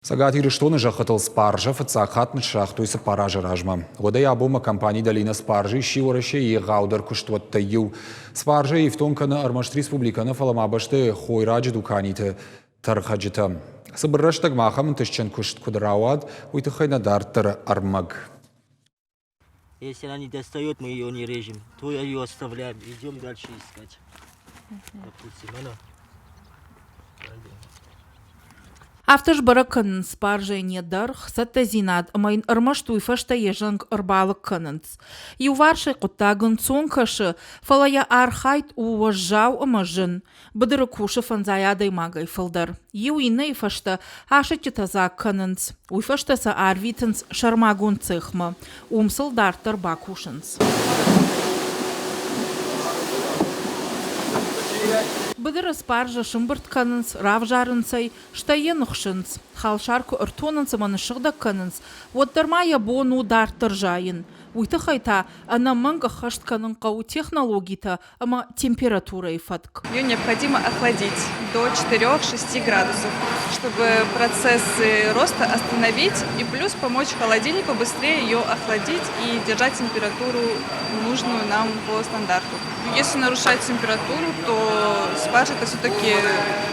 Цӕгат Ирыстоны зӕххытыл спаржӕ фыццаг хатт ныссагътой цыппар азы размӕ. Уӕдӕй абонмӕ компани Долина Спаржи сси Уӕрӕсейы егъаудӕр куыстуӕттӕй иу. Спаржӕ ифтонг кӕны ӕрмӕст республикӕ нӕ, фӕлӕ ма бӕстӕйы хойраджы дуканиты тӕрхӕджытӕ. Цыбыр рӕстӕгмӕ ахӕм ӕнтыстджын куыст куыд рауад, уый тыххӕй нӕ дарддӕры ӕрмӕг. Если она не достает, мы ее не режем, то ее оставляем, идем дальше искать. Допустим, она. Афтӕ сбӕрӕг кӕнынц спаржӕйӕн йӕ дӕргъ, цӕттӕдзинад ӕмӕ йын ӕрмӕст уый фӕстӕ йӕ зӕнг ӕрбалыг кӕнынц. Иуварсӕй хъуыддаг ӕнцон кӕсы, фӕлӕ йӕ архайд у уӕззау ӕмӕ зын. Быдыры кусы фӕндзай адӕймагӕй фылдӕр. Иу иннӕйы фӕстӕ асыччытӕ дзаг кӕнынц. Уый фӕстӕ сӕ арвитынц сӕрмагонд цехмӕ. Уым сыл дарддӕр бакусынц. Быдыры спаржӕ сымбырд кӕнынц, равзарынц ӕй, стӕй йӕ ныхсынц. Халсар куы ӕртонынц ӕмӕ ныссыгъдӕг кӕнынц, уӕддӕр ма йӕ бон у дарддӕр зайын. Уый тыххӕй та ӕнӕмӕнг ӕххӕст кӕнын хъӕуы технологитӕ ӕмӕ температурӕйы фӕтк. Ее необходимо охладить до 4-6 градусов, чтобы процессы роста остановить и плюс помочь холодильнику быстрее ее охладить и держать температуру нужную нам по стандарту. Если нарушать температуру, то спаржа это все-таки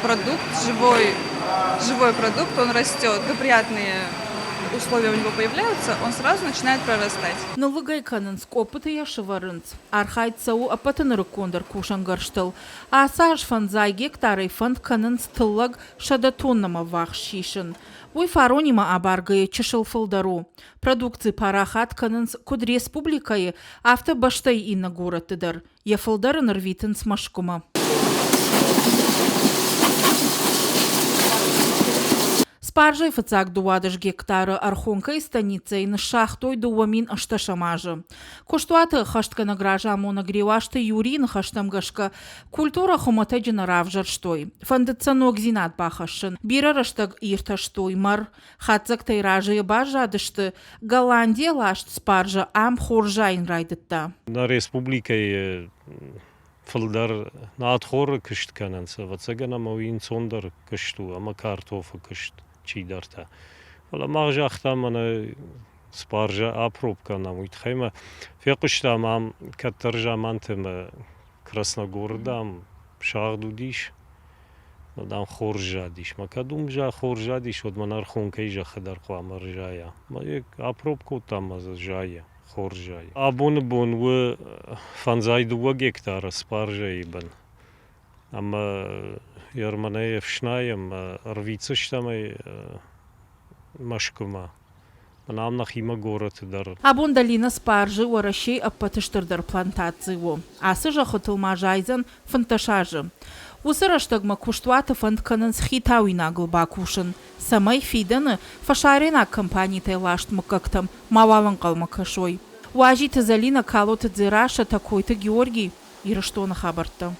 продукт, живой, живой продукт, он растет. Благоприятные условия у него появляются, он сразу начинает прорастать. Ныллыгӕй кӕнынц, къоппыты йӕ сывӕрынц. Архайд цӕуы ӕппӕты нырыккондӕр кусӕнгӕрзтыл. Ацы аз фӕндзай гектарӕй фӕнд кӕнынц тыллӕг 100 тоннӕмӕ ввахс сисын. Уый фаронимӕ абаргӕйӕ чысыл фылдӕр у. Продукци парахат кӕнынц куыд республикӕйы, афтӕ бӕстӕйы иннӕ горӕтты дӕр. Йӕ фылдӕр ын ӕрвитынц Мӕскуымӕ. Спаржӕйы фыццаг 12 гектары Ӕрхонкӕйы станицӕйы ныссагътой 2018 азы. Куыстуаты ӕххӕстгӕнӕг разамонӕг Реуазты Юрийы ныхӕстӕм гӕсгӕ, культурӕ хуымӕтӕджы нӕ равзӕрстой. Фӕндыд сӕ ногдзинад бахӕссын. Бирӕ рӕстӕг иртӕстой мӕр. Хатдзӕгтӕй разыйӕ баззадысты, Голландийӕ ласт спаржӕ ам хорз зайын райдыдта. Нӕ республикӕйы фылдӕр надхоры куыст кӕнынц, ӕвӕццӕгӕн, ӕмӕ уый ӕнцондӕр куыст у ӕмӕ картофы куыст чидӕртӕ. Фӕлӕ мах загътам, мӕнӕ спаржӕ апроб кӕнӕм, уый тыххӕй ма фехъуыстам ам кӕддӕр заманты мӕ Красногоры, дам, сагъд уыдис, дам, хорз задис. Мӕ кӕд уым хорз задис, уӕд мӕн Ӕрхонкӕйы зӕххы дӕр хъуамӕ ӕрзайа. Мӕ апроб кодтам ӕмӕ дзы зайы, хорз зайы. Абоны бон у фӕндзай дыууӕ гектары спаржӕйы бын. Ӕмӕ Ерманӕй ӕфснайӕм, ӕрвитдзыстӕм ӕй Мӕскуымӕ. Мӕнӕ ам нӕхимӕ горӕты дӕр. Абон Долина Спаржы Уӕрӕсейы ӕппӕты стырдӕр плантаци у. Ацы зӕххытыл ма зайдзӕн 15 азы. Уыцы рӕстӕгмӕ куыстуаты фӕнд кӕнынц хитауинагыл бакусын, цӕмӕй фидӕны фӕсарӕйнаг компанитӕй ласт мыггӕгтӕм мауал ӕнхъӕлмӕ кӕсой. Уазиты Зӕлинӕ, Калоты Дзерассӕ, Токойты Георгий, Ирыстоны хабӕрттӕ.